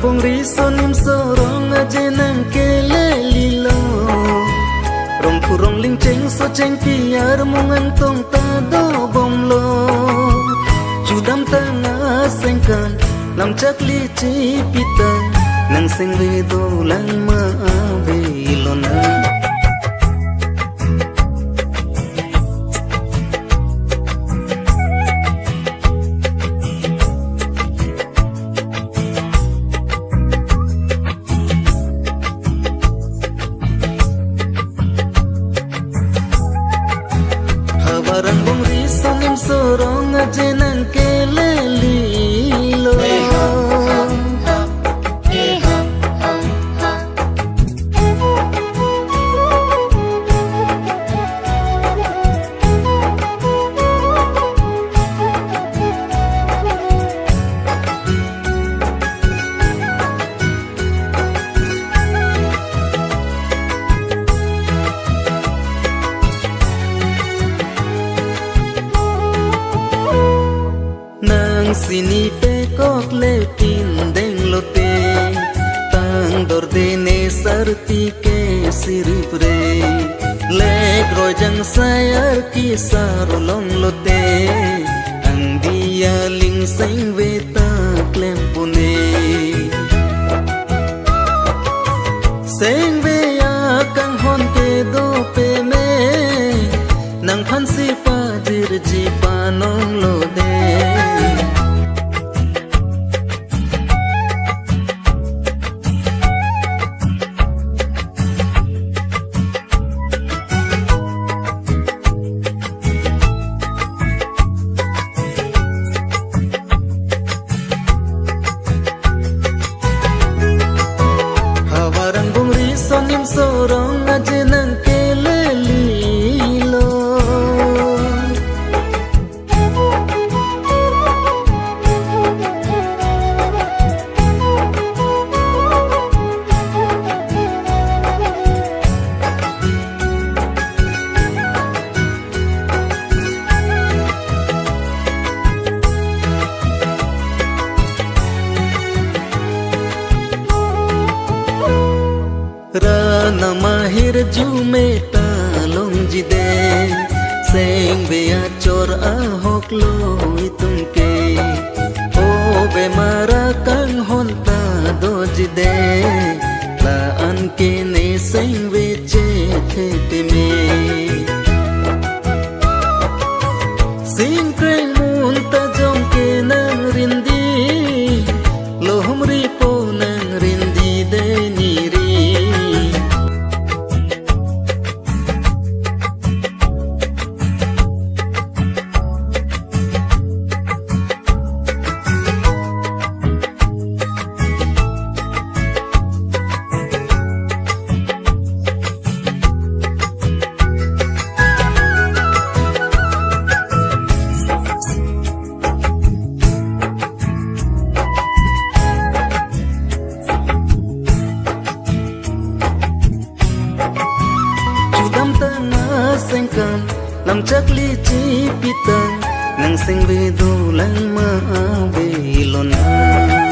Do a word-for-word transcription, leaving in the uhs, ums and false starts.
Pongri sonim sorong aje nangkelelilo. Rongphu rongling chengso chengpi armung angtong ta dobomlo. Judamtang asengkan, lamchakli chipitang, nangsengve dolang ma ave lonang. Havar angbong ri sonim sorong aje nangkelelilo. Nang sini pekok le pindeng lote, tang dorde ne sarti ke siripre, lek roi jang sayar ki sarolong lote, angdi aling sengve ta klempune. Sengve akanghon kedo peme, nangphansi pajirji panong lode. Havar angbong ri sonim sorong aje nangkelelilo. Rana mahir jume ta longji de, sengve achor ahok lo itum ke. O bemar akanghon ta doji de, la-an ke ne sengve chethe peme. Singkreng mun ta jong ke nang rindi, lohum ripo nang rindi de niri. Judamtang asengkan, lamchakli chipitang, nangsengve dolang ma ave lonang.